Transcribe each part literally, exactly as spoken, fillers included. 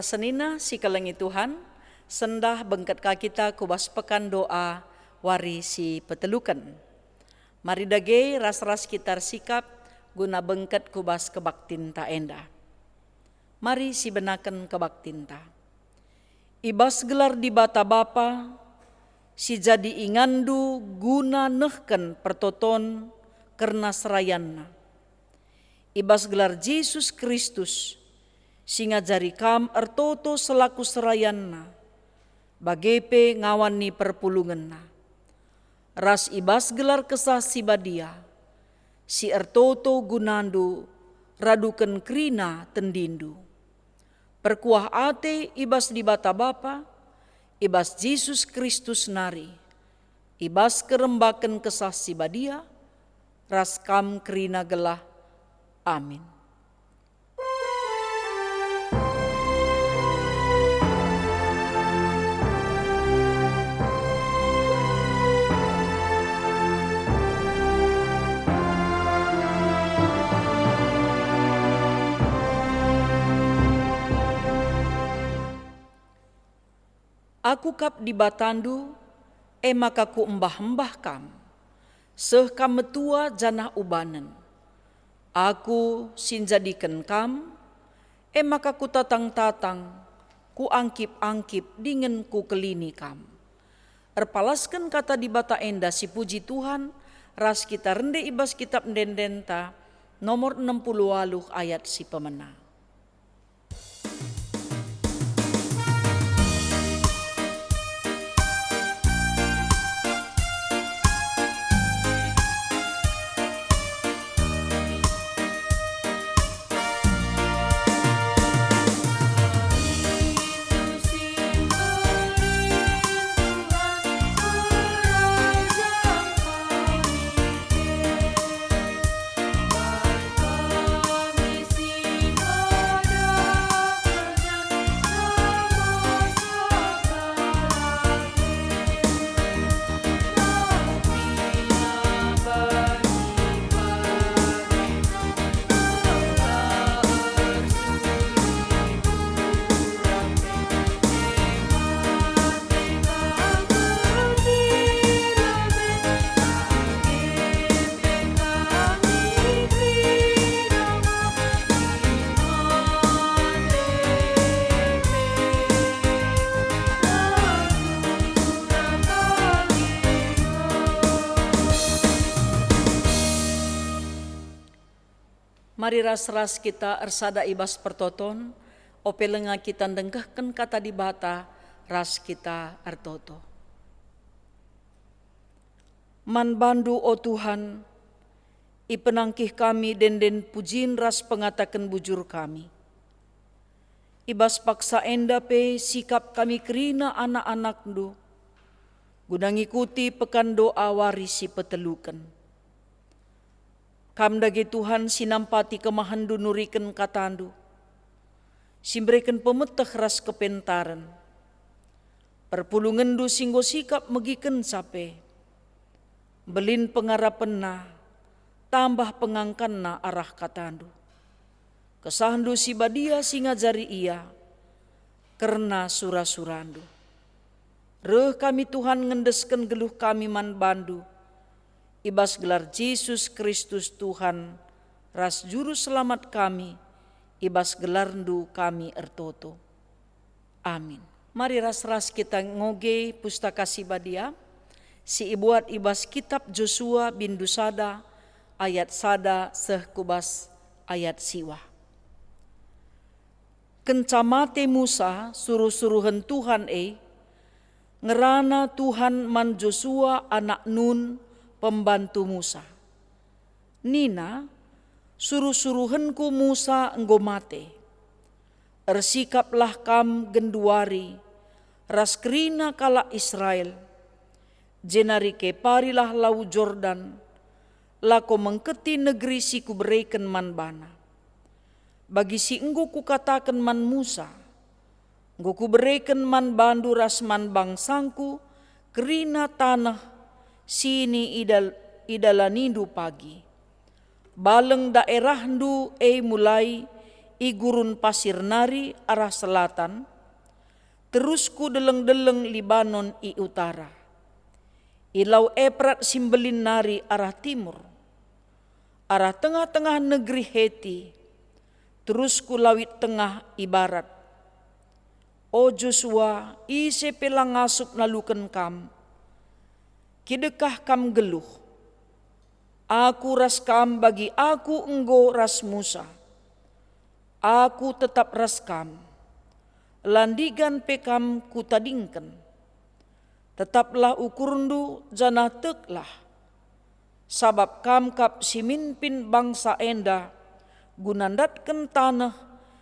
Senina si kelengi Tuhan, sendah bengket ka kita ku bas pekan doa wari si peteluken. Mari dage ras-ras kita ersikap guna bengket ku bas kebaktinta enda. Mari sibenaken kebaktinta. I bas gelar Dibata Bapa, si jadi inganndu guna nehken pertoton kerna serayanNa. I bas gelar Jesus Kristus, si ngajari kam ertoto selaku serayanNa, bage pe ngawan ni perpulungenNa. Ras i bas gelar Kesah Si Badia, si ertoto gunandu raduken kerina tendindu. Perkuah ate i bas Dibata Bapa, i bas Jesus Kristus nari, i bas kerembaken Kesah Si Badia, ras kam kerina gelah. Amin. Aku kap Dibatandu, e maka kuembah-embah kam, seh kam metua janah ubanen. Aku si njadiken kam, e maka kutatang-tatang, kuangkip-angkip dingen kukelini kam. Erpalasken kata Dibata enda sipuji Tuhan ras kita rende i bas kitap ende-endenta nomor enam puluh waluh ayat si pemena. Mari ras-ras kita ersada i bas pertoton, ope langa kita ndengkehken kata Dibata ras kita ertoto. Man bandu, o Tuhan, ipenangkih kami ende-enden pujin ras pengataken bujur kami. I bas paksa enda pe sikap kami kerina anak-anakndu, guna ngikuti pekan doa wari si peteluken. Kam dage Tuhan si nampati kemahenndu nuriken katandu, si mbereken pemeteh ras kepentaren. Perpulungenndu si enggo sikap megikenca pe, mbelin pengarapenna, tambah pengangkanna arah katandu. Kesahndu si badia si ngajari ia kerna sura-surandu. Reh kami, Tuhan, ngendesken geluh kami man bandu, i bas gelar Jesus Kristus Tuhan ras Juru Selamat kami, i bas gelarndu kami ertoto. Amin. Mari ras-ras kita ngoge Pustaka Si Badia, si ibuat i bas Kitap Josua bindu sada ayat sada seh ku bas ayat siwah. Kenca mate Musa suruh-suruhen Tuhan e, ngerana Tuhan man Josua anak Nun, pembantu Musa. Nina, "Suruh-suruhenku Musa enggo mate. Ersikaplah kam genduari ras kerina kalak Israel, jenari keparilah Lau Jordan, lako mengketi negeri si kubereken man bana. Bagi si enggo kukataken man Musa, enggo kubereken man bandu ras man bangsangku kerina taneh si ni idal-, idalanindu pagi. Baleng daerahndu e mulai i gurun pasir nari arah selatan, terus ku deleng-deleng Libanon i utara, i Lau Eprat si mbelin nari arah timur, arah tengah-tengah negeri Heti, terus ku Lawit Tengah i barat. O Josua, ise pe la ngasup naluken kam, kidekah kam nggeluh. Aku ras kam bagi aku enggo ras Musa. Aku tetap ras kam, la ndigan pe kam kutadingken. Tetaplah ukurndu janah teklah, sabap kam kap si mimpin bangsa enda guna ndatken taneh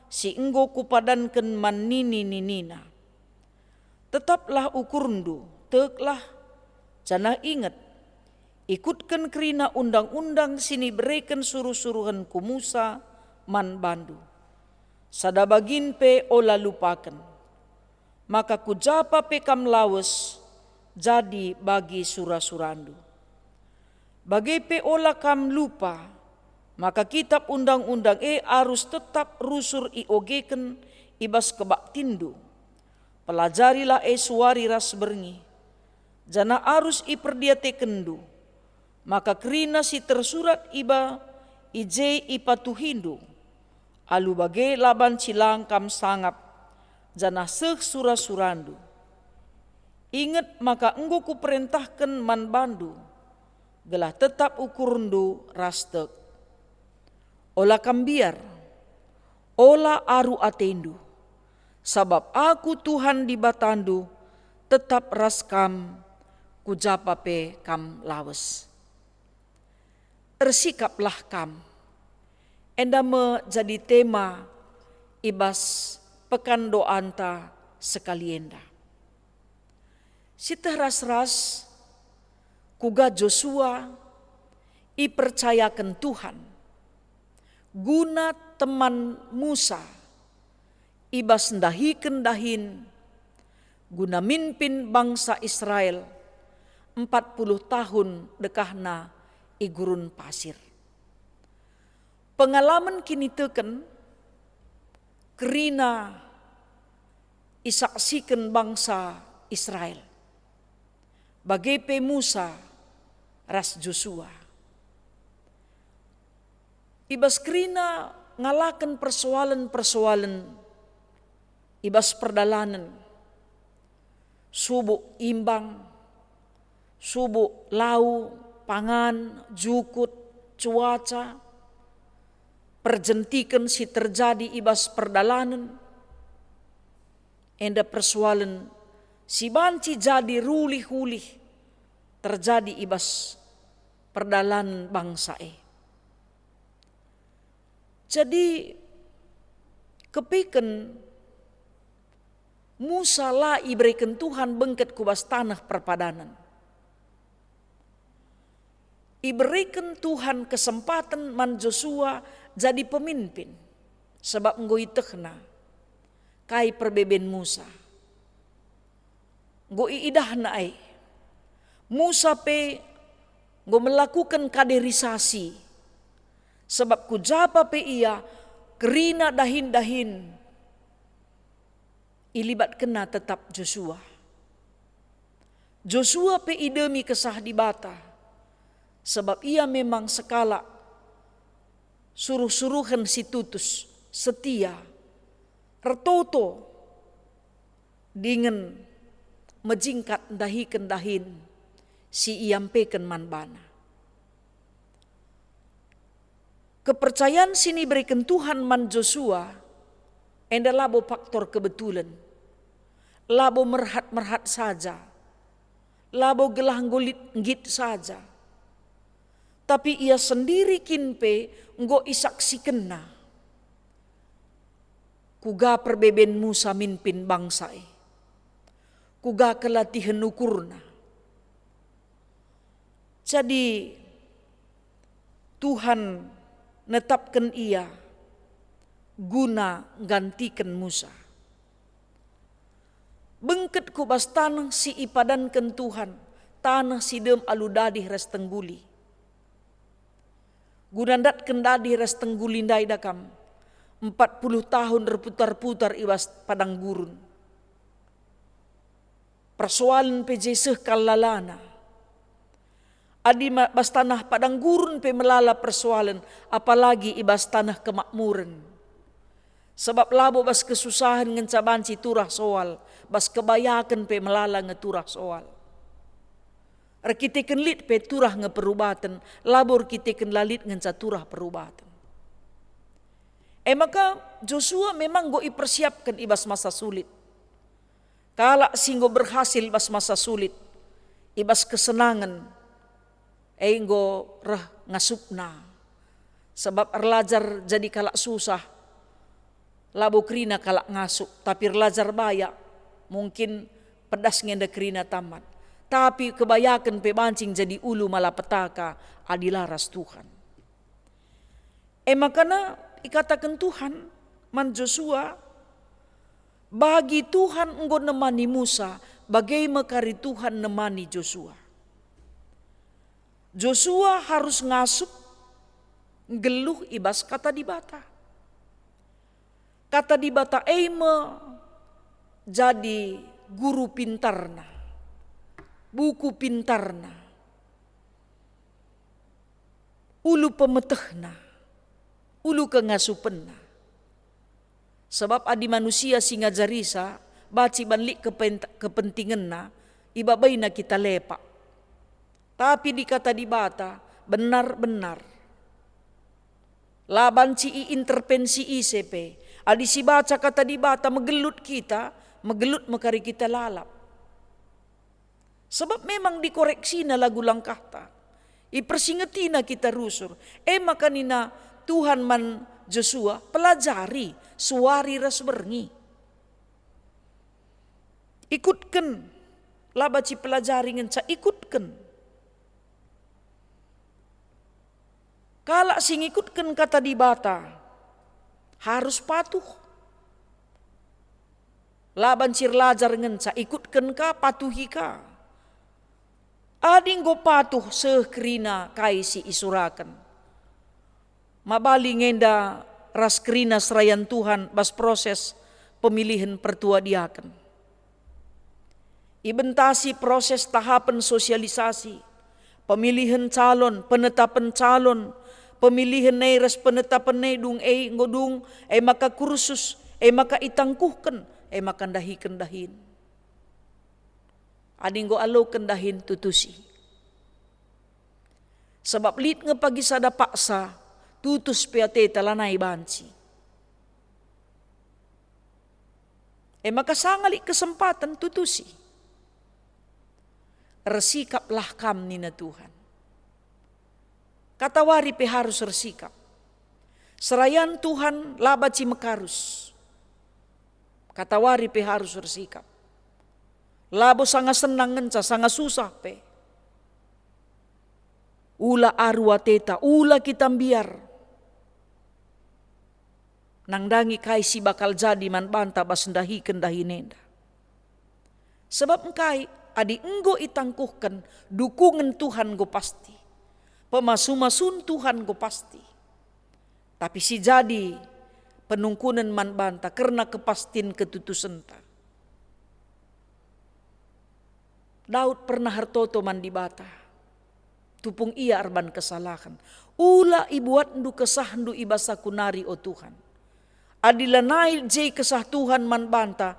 si enggo kupadanken man nini-ninina. Tetaplah ukurndu, teklah, janah inget, ikutken kerina undang-undang si nibereken suruh-suruhenku Musa man bandu. Sada bagin pe ola lupaken. Maka ku japa pe kam lawes jadi bagi sura-surandu. Bage pe ola kam lupa maka Kitap Undang-undang e arus tetap rusur iogeken i bas kebaktinndu. Pelajarilah e suari ras berngi, janah arus iperdiatekenndu, maka kerina si tersurat i ba i je ipatuhindu. Alu bage la banci lang kam sangap, janah seh sura-surandu. Inget maka enggo kuperentahken man bandu, gelah tetap ukurndu ras tek. Ola kam mbiar, ola aru atendu, sabap Aku Tuhan Dibatandu tetap ras kam ku japa pe kam lawes. Ersikaplah kam. Enda me jadi tema i bas pekan doanta sekali enda. Sieteh ras-ras, kuga Josua ipercayaken Tuhan guna teman Musa i bas ndahiken dahin guna mimpin bangsa Israel empat puluh tahun dekahna i gurun pasir. Pengalamen kiniteken kerina isaksiken bangsa Israel, bage pe Musa ras Josua. I bas kerina ngalaken persoalen-persoalen i bas perdalanen, subuk imbang, subuk lau, pangan, jukut, cuaca, perjentiken si terjadi i bas perdalanen, enda persoalen si banci jadi rulih-ulih terjadi i bas perdalanen bangsa e. Jadi, kepiken Musa la ibereken Tuhan bengket ku bas taneh perpadanen. Ibereken Tuhan kesempaten man Josua jadi pemimpin, sebab enggo ietehna kai perbeben Musa. Enggo iidahna e. Musa pe enggo melakuken kaderisasi, sebab ku japa pe ia kerina dahin-dahin ilibatkenna tetap Josua. Josua pe idemi Kesah Dibata, sebab ia memang sekalak suruh-suruhen si tutus, setia, ertoto, dingen mejingkat ndahiken dahin si iampeken man bana. Kepercayan si nibereken Tuhan man Josua enda labo faktor kebetulen, labo merhat-merhat saja, labo gelah enggo lit nggit saja, tapi ia sendiri kin pe enggo isaksikenna kuga perbeben Musa mimpin bangsa e, kuga kelatihen ukurna. Jadi, Tuhan netapken ia guna nggantiken Musa. Bengket ku bas taneh si ipadanken Tuhan, taneh si dem alu dadih ras tengguli. Guna ndatken dadih ras tengguli ndai da kam, empat puluh tahun erputar-putar i bas padang gurun. Persoalen pe je seh kal lalana. Adi ma-, bas taneh padang gurun pe melala persoalen, apalagi i bas taneh kemakmuren. Sebab labo bas kesusahen ngenca banci turah soal, bas kebayaken pe melala nge turah soal. Erkiteken lit pe turah nge perubaten, labo erkiteken la lit ngenca turah perubaten. E maka Josua memang enggo ipersiapken i bas masa sulit. Kalak si enggo berhasil bas masa sulit, i bas kesenangen, e enggo reh ngasupna. Sebab erlajar jadi kalak susah, labo kerina kalak ngasup, tapi erlajar bayak, mungkin pedas nge enda kerina tamat. Tapi kebayaken pe banci jadi ulu malapetaka adi la ras Tuhan. E maka ikataken Tuhan man Josua, "Bagi Tuhan enggo nemani Musa, bage me kari Tuhan nemani Josua." Josua harus ngasup nggeluh i bas Kata Dibata. Kata Dibata e me jadi guru pintarna, buku pintarna, ulu pemetehna, ulu kengasupenna. Sebab adi manusia si ngajarisa, banci ban lit kepent-, kepentingenna, ibabaina kita lepak. Tapi di Kata Dibata, benar-benar. La banci iintervensi ise pe. Adi sibaca Kata Dibata megelut kita, megelut me kari kita lalap. Sebab memang dikoreksina lagu langkahta. Ipersingetina kita rusur. E maka nina Tuhan man Josua, "Pelajari suari ras berngi." Ikutken, la banci pelajari ngenca, ikutken. Kalak si ngikutken Kata Dibata harus patuh. La banci erlajar ngenca, ikutken ka, patuhi ka. Adi enggo patuh seh kerina kai si isuraken, mabali nge enda ras kerina serayan Tuhan bas proses pemilihen pertua diaken. Ibentasi proses tahapen sosialisasi, pemilihen calon, penetapen calon, pemilihen e ras penetapen e dung e enggo dung, e maka kursus, e maka itangkuhken, e maka ndahiken dahin. Adi enggo aloken dahin, tutusi. Sebab lit nge pagi sada paksa, tutus pe ateta, lanai banci. E maka sanga lit kesempaten, tutusi. Ersikaplah kam, nina Tuhan. Katawari pe harus ersikap. Serayan Tuhan la banci mekarus. Katawari pe harus ersikap. Labo sanga senang ngenca, sanga susah pe. Ula aru ateta, ula kita mbiar. Nandangi kai si bakal jadi man banta bas ndahiken dahin enda. Sebab engkai, adi enggo itangkuhken, dukungen Tuhan enggo pasti, pemasu-masun Tuhan enggo pasti. Tapi si jadi penungkunen man banta kerna kepastin ketutusenta. Daud pernah ertoto man Dibata. Tupung ia erban kesalahen. Ula ibuatndu kesahndu i bas aku nari, o Tuhan. Adi lanai je kesah Tuhan man banta,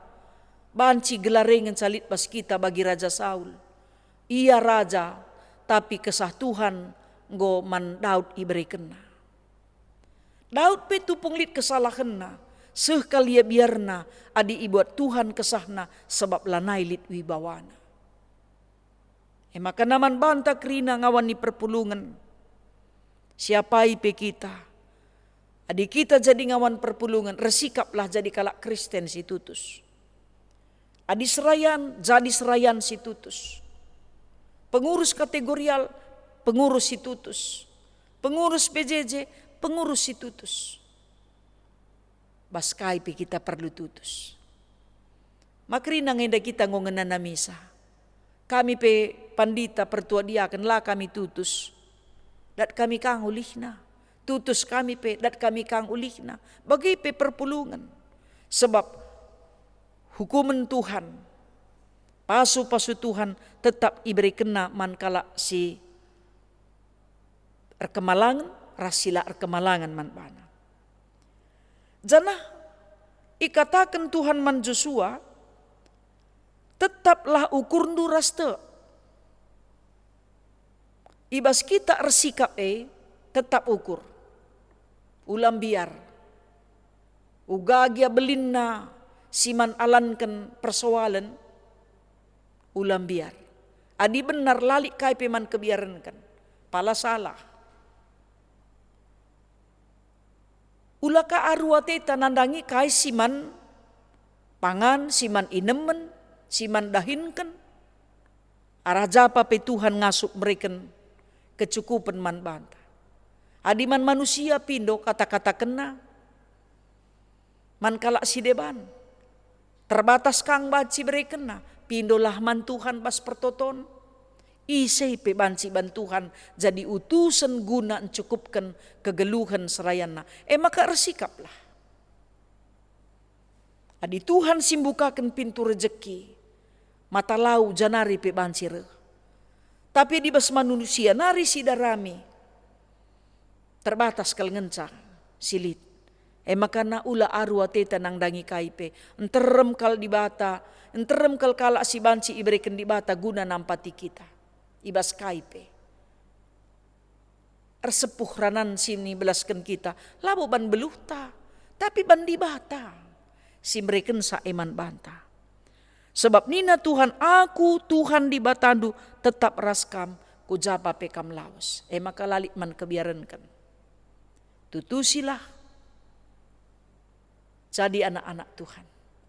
banci gelar e ngenca lit bas kita bagi Raja Saul. Ia raja, tapi kesah Tuhan enggo man Daud iberekenna. Daud pe tupung lit kesalahenna, seh kal ia biarna adi ibuat Tuhan kesahna, sebab lanai lit wibawana. E maka naman banta kerina ngawan ni perpulungen. Siapai pe kita, adi kita jadi ngawan perpulungen, ersikaplah jadi kalak Kristen si tutus. Adi serayan, jadi serayan si tutus. Pengurus kategorial, pengurus si tutus. Pengurus P J J, pengurus si tutus. Bas kai pe kita perlu tutus. Ma kerina nge enda kita enggo ngenanamisa. Kami pe pandita, pertua diaken, la kami tutus. Dat kami ka ngulihna. Tutus kami pe, dat kami kang ulihna, bage pe perpulungen. Sebab hukumen Tuhan, pasu-pasu Tuhan tetap iberekenNa man kalak si erkemalangen ras si la erkemalangen man baNa. Janah ikataken Tuhan man Josua, "Tetaplah ukurndu ras tek." I bas kita ersikap e, tetap ukur. Ula mbiar. Uga gia belinna si man alanken persoalen, ula mbiar. Adi benar, la lit kai pe man kebiarenken. Pala salah. Ula ka aru ateta nandangi kai si man pangan, si man inemen, si man dahinken. Arah japa pe Tuhan ngasup mereken kecukupen man banta. Adi man manusia pindo kata-katakenna, man kalak si deban. Terbatas kang banci berekenna, pindolah man Tuhan bas pertoton. Ise pe banci ban Tuhan jadi utusen guna encukupken kegeluhen serayanna, e maka ersikaplah. Adi Tuhan si mbukaken pintu rejeki, mata lau janari pe banci reh. Tapi adi bas manusia nari si darami, terbatas kal ngenca si lit. E maka ula aru ateta nandangi kai pe, nterem kal Dibata, nterem kal kalak si banci ibereken Dibata guna nampati kita i bas kai pe. Ersepuh ranan si nibelasken kita, labo ban beluhta, tapi ban Dibata si merekensa e man banta. Sebab nina Tuhan, "Aku, Tuhan Dibatandu, tetap ras kam, ku japa pe kam lawes." E maka la lit man kebiarenken. Tutusilah jadi anak-anak Tuhan.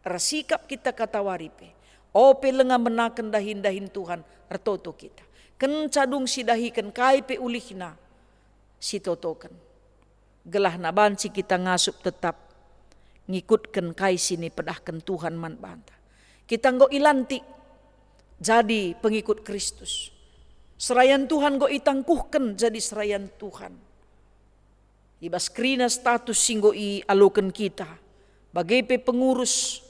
Ersikap kita katawari pe. Ope lenga menaken dahin-dahin Tuhan, ertoto kita. Kenca dung sidahiken kai pe ulihna, sitotoken. Gelahna banci kita ngasup tetap ngikutken kai si nipedahken Tuhan man banta. Kita enggo ilantik jadi pengikut Kristus. Serayan Tuhan enggo itangkuhken jadi serayan Tuhan. I bas kerina status si enggo ialoken kita, bage pe pengurus,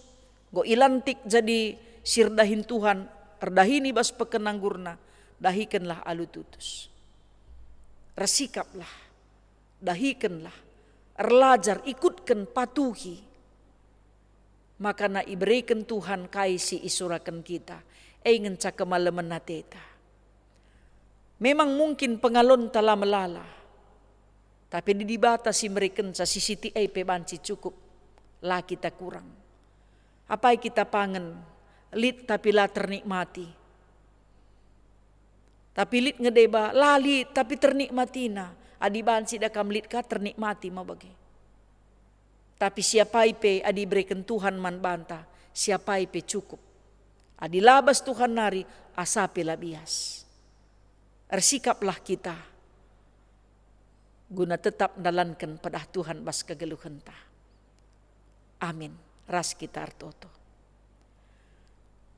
enggo ilantik jadi si erdahin Tuhan, erdahin i bas peken anggurna, dahikenlah alu tutus. Ersikaplah, dahikenlah, erlajar, ikutken, patuhi. Maka na ibereken Tuhan kai si isuraken kita, e ngenca kemalemen ateta. Memang mungkin pengalonta la melala, tapi di Dibata si merekenca si sitik e pe banci cukup, la kita kurang. Apai kita pangen, lit tapi la ternikmati. Tapi lit nge deba, la lit tapi ternikmatina. Adi banci da kam lit ka, ternikmati ma bage. Tapi si apai pe adi ibereken Tuhan man banta, si apai pe cukup. Adi la bas Tuhan nari, asa pe la bias. Ersikaplah kita guna tetap ndalanken pedah Tuhan bas kegeluhenta. Amin. Ras kita ertoto.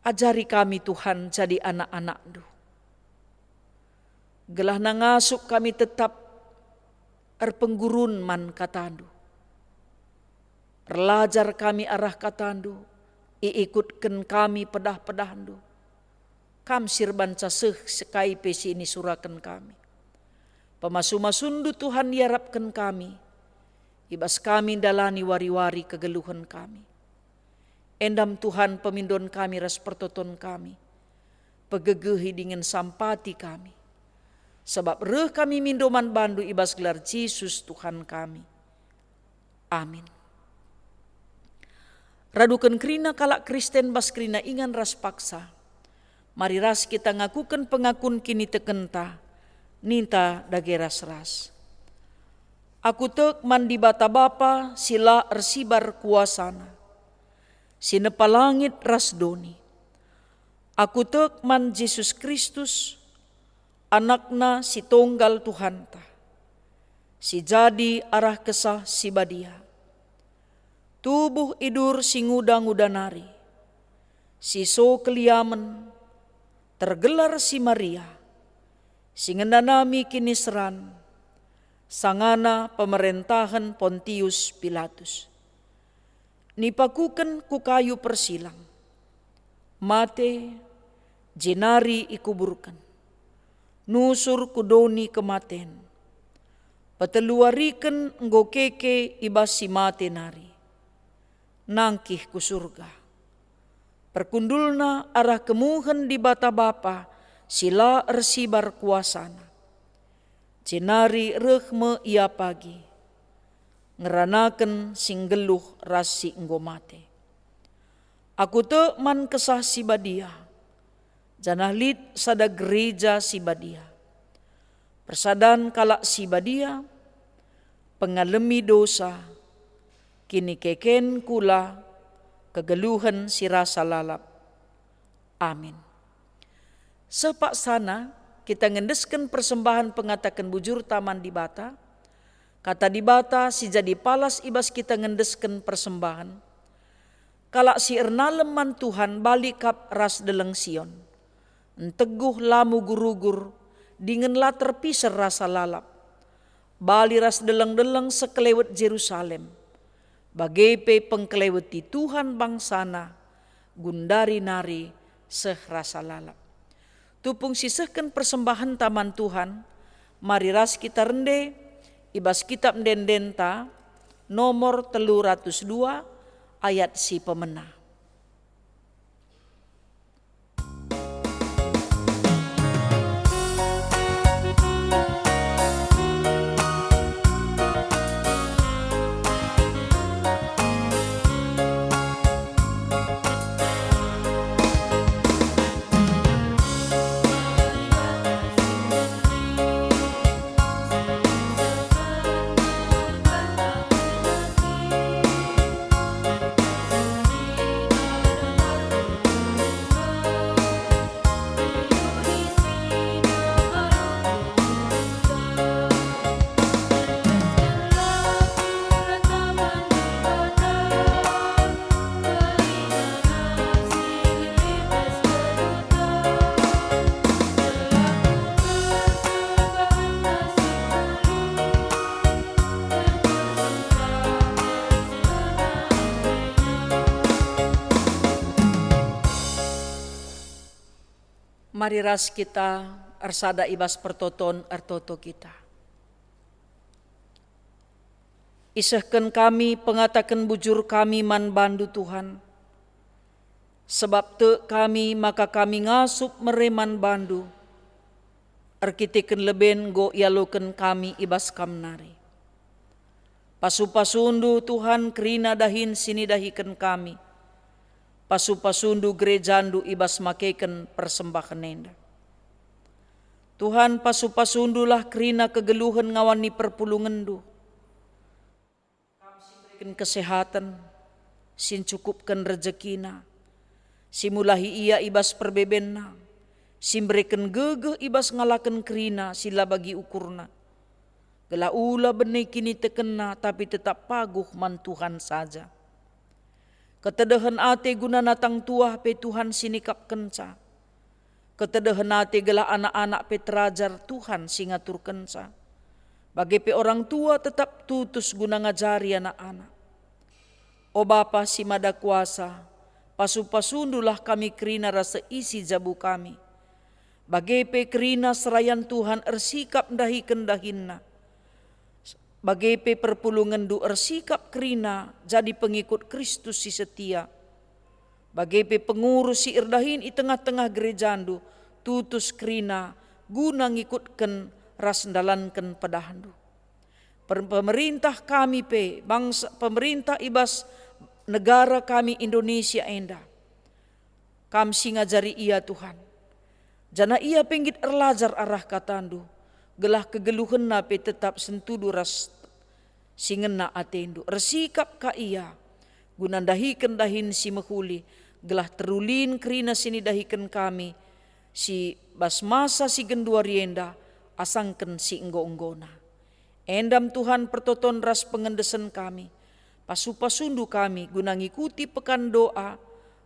Ajari kami, Tuhan, jadi anak-anak-Ndu. Gelahna ngasup kami tetap erpenggurun man kataNdu. Erlajar kami arah kataNdu, iikutken kami pedah-pedahNdu. Kam si erbanca seh sekai pe si nisuraken kami. Pemasu-masuNdu, Tuhan, iarapken kami, i bas kami ndalani wari-wari kegeluhen kami. Endam, Tuhan, pemindon kami ras pertoton kami. Pegegehi dingen sampati kami. Sabap reh kami mindo man baNdu i bas gelar Jesus, Tuhan kami. Amin. Raduken kerina kalak Kristen bas kerina ingan ras paksa. Mari ras kita ngakuken pengakun kinitekenta, ninta dage ras-ras. Aku tek man Dibata Bapa si la ersibar kuasaNa, si nepa langit ras doni. Aku tek man Jesus Kristus, AnakNa si tonggal Tuhanta, si jadi arah Kesah Si Badia. Tubuh idur si nguda-nguda nari, si so keliamen, tergelar si Maria, si ngenanami kiniseran, Sangana pemerentahen Pontius Pilatus. Nipakuken ku kayu persilang. Mate, jenari ikuburken. Nusur ku doni kematen. Peteluariken enggo keke i bas si mate nari. Nangkih ku Surga. Perkundulna arah kemuhen Dibata Bapa si la ersibar kuasaNa. Jenari reh me Ia pagi, ngeranaken si nggeluh ras si enggo mate. Aku tek man Kesah Si Badia, janah lit sada gereja si badia, persadan kalak si badia, pengalemi dosa, kinikeken kula, kegeluhen si rasa lalap. Amin. Seh paksana kita ngendesken persembahen pengataken bujurta man Dibata, Kata Dibata si jadi palas i bas kita ngendesken persembahen. Kalak si ernalem man Tuhan bali kap ras Deleng Sion. Nteguh la mugur-ugur, dingen la terpiser rasa lalap. Bali ras deleng-deleng sekelewet Jerusalem, bage pe pengkeleweti Tuhan bangsaNa, gundari nari seh rasa lalap. Tupung sisehken persembahenta man Tuhan, mari ras kita rende i bas Kitap Ende-endenta nomor telu ratus dua ayat si pemena. Mari ras kita ersada i bas pertoton ertoto kita. Isehken kami pengataken bujur kami man baNdu, Tuhan, sebab tek kami maka kami ngasup mere man baNdu, erkiteken leben enggo ialoken kami i bas Kam nari. Pasu-pasuNdu, Tuhan, kerina dahin si nidahiken kami. Pasu-pasuNdu gerejaNdu i bas makeken persembahen enda. Tuhan, pasu-pasuNdulah kerina kegeluhen ngawani perpulungenNdu. Kam si mereken kesehaten, si ncukupken rejekina, si mulahi ia i bas perbebenna, si mereken gegeh i bas ngalaken kerina si la bagi ukurna, gelah ula bene kinitekenna tapi tetap paguh man Tuhan saja. Ketedehen ate guna natang tuah pe Tuhan si nikapkenca. Ketedehen ate gelah anak-anak pe terajar Tuhan si ngaturkenca. Bage pe orang tua tetap tutus guna ngajari anak-anak. O Bapa si Mada Kuasa, pasu-pasundulah kami kerina ras seisi jabu kami. Bage pe kerina serayan Tuhan ersikap ndahiken dahinna. Bage pe perpulungenndu ersikap kerina jadi pengikut Kristus si setia. Bage pe pengurus si erdahin i tengah-tengah gerejandu tutus kerina guna ngikutken ras ndalanken pedahndu. Per-, pemerintah kami pe, bangsa, pemerintah i bas negara kami Indonesia enda. Kam si ngajari ia, Tuhan. Janah ia pe nggit erlajar arah katandu, gelah kegeluhenna pe tetap sentudu ras si ngena atendu. Ersikap ka ia, guna ndahiken dahin si mehuli, gelah terulin kerina si nidahiken kami, si bas masa si genduari enda, asangken si enggo-enggona. Endam Tuhan pertoton ras pengendesen kami. Pasu-pasundu kami guna ngikuti pekan doa,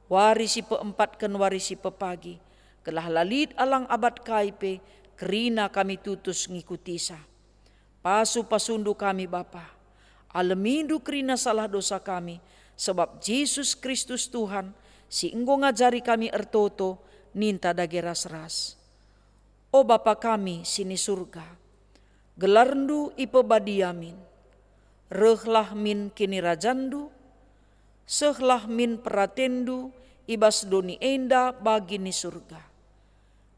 wari si peempatken wari si pepagi, gelah la lit alang abat kai pe kerina kami tutus ngikutisa. Pasu-pasundu kami, Bapa. Alemindu kerina salah dosa kami, sebab Jesus Kristus Tuhan, si enggo ngajari kami ertoto, ninta dage ras-ras. O Bapa kami si ni Surga, gelarNdu ipebadia min. Rehlah min kinirajanNdu, sehlah min peratenNdu i bas doni enda bagi ni Surga.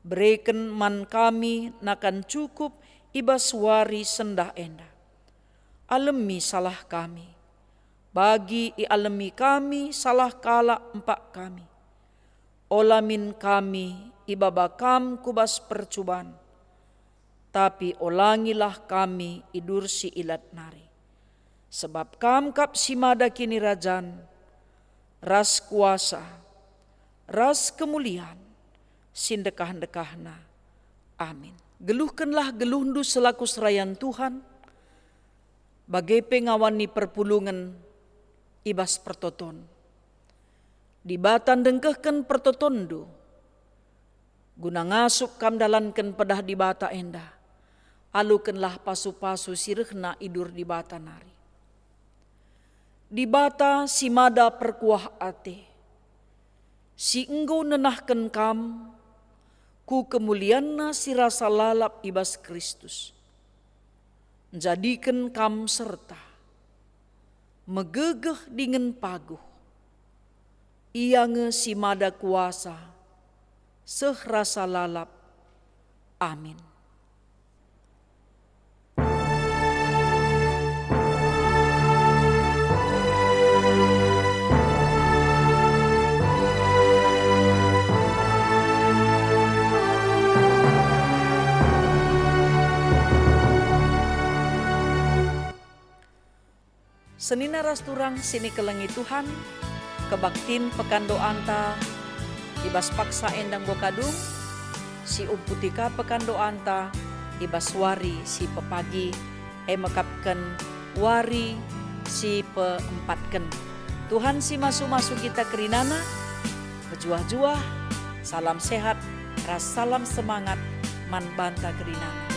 Bereken man kami nakan cukup i bas wari sendah enda. Alemi salah kami, bagi ialemi kami salah kalak empak kami. Ola min kami ibaba Kam ku bas percuban, tapi olangilah kami idursi ilat nari. Sebab Kam kap si mada kinirajan, ras kuasa, ras kemulian, si ndekah-ndekahna. Amin. Geluhkenlah geluhndu selaku serayan Tuhan, bage pe ngawan ni perpulungen i bas pertoton. Dibata ndengkehken pertotonndu, guna ngasup kam ndalanken pedah Dibata enda, alokenlah pasu-pasu si rehna i dur Dibata nari. Dibata si mada perkuah ate, si enggo nenahken kam ku kemulianNa si rasa lalap i bas Kristus, njadiken kam serta megegeh dingen paguh. Ia nge si mada kuasa seh rasa lalap. Amin. Senina ras turang si nikelengi Tuhan, kebaktin pekan doanta i bas paksa enda enggo kadung, si umputi ka pekan doanta i bas wari si pepagi, e mekapken wari si peempatken. Tuhan si masu-masu kita kerinana, mejuah-juah, salam sehat, ras salam semangat man banta kerinana.